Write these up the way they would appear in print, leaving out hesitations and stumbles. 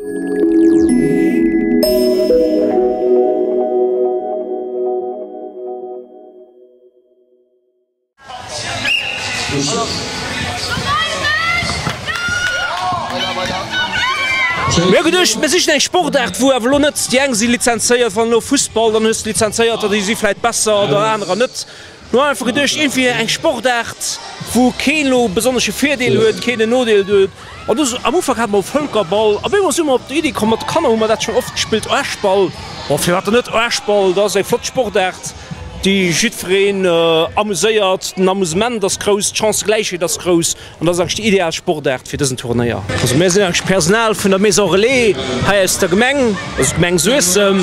Mir hu geduecht, mir sichen eng Sportaart, wou awer elo net déi eng si lizenzéiert, wann elo Fussball, dann hues de Lizenzéierter, déi si vläit besser oder anerer net. Mir hu einfach geduecht, iergendwéi eng Sportaart, wou keen elo e besonnesche Virdeel huet, keen en Nodeel huet. An du, am Ufank hate mer Vëlkerball, op eemol si mer op d'Iddi komm, mat de Kanner hu mer dat schonn oft gespillt, Aarschball. Bon, firwat dann net Aarschball, dat ass eng flott Sportaart, déi jiddwereen amuséiert. Den Amusement ass grouss, d'Chancëgläichheet ass grouss an dat ass eigentlech déi ideal Sportaart fir dësen Turnéier. Also mir sinn eigentlech d'Personal vun der Maison Relais hei aus der Gemeng, also d'Gemeng Suessem,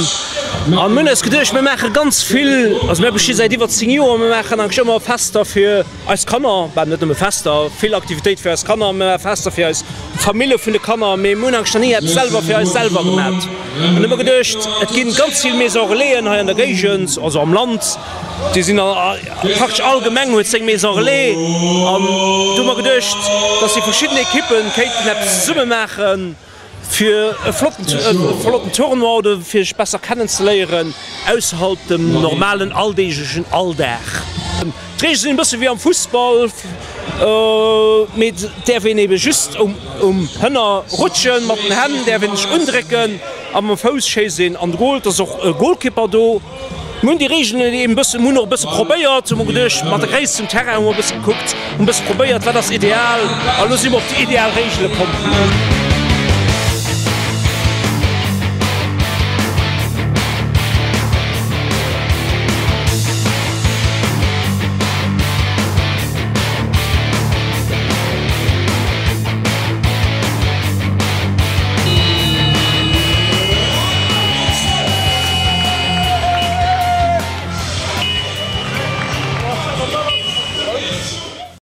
a mir hunn eis geduecht, mir maache ganz vill, also mir besti säit iwwer 10 Joer, mir maachen eigentlech ëmmer Fester fir Eis Kanner, bah net nëmme Fester, vill Aktivitéit fir eis Kanner, mä Fester fir eis Famille vun de Kanner, mee mir hunn eigentlech nach ni eppes selwer fir eis selwer gemat. An hu mer geduecht, et ginn ganz vill Maison Relaisen hei an der Géigend, also am Land, déi sinn a praktesch all Gemeng huet seng Maison Relais. An du hu mer geduecht, dass déi verschidden Ekippen kéinten eppes zesumme maachen. Fir e flotten Tournoi oder fir sech besser kennenzeléieren ausserhalb dem normalen alldeeglechen Alldag. D'Reegele sinn e bësse wéi am Fussball, mee et däerf een ebe just um Hënner rutschen, mat den Hänn däerf een sech undrécken a mam Fouss schéisst een an de Gol. Et ass och e Golkipper do. Mir hunn déi Reegelen eben e bëssen, mir hunn och e bësse probéiert, hu mer geduecht, mat der Gréisst vum Terrain hu mer e bësse gekuckt, hunn e bësse probéiert, wat ass ideal, a lo si mer op déi ideal Reegele komm.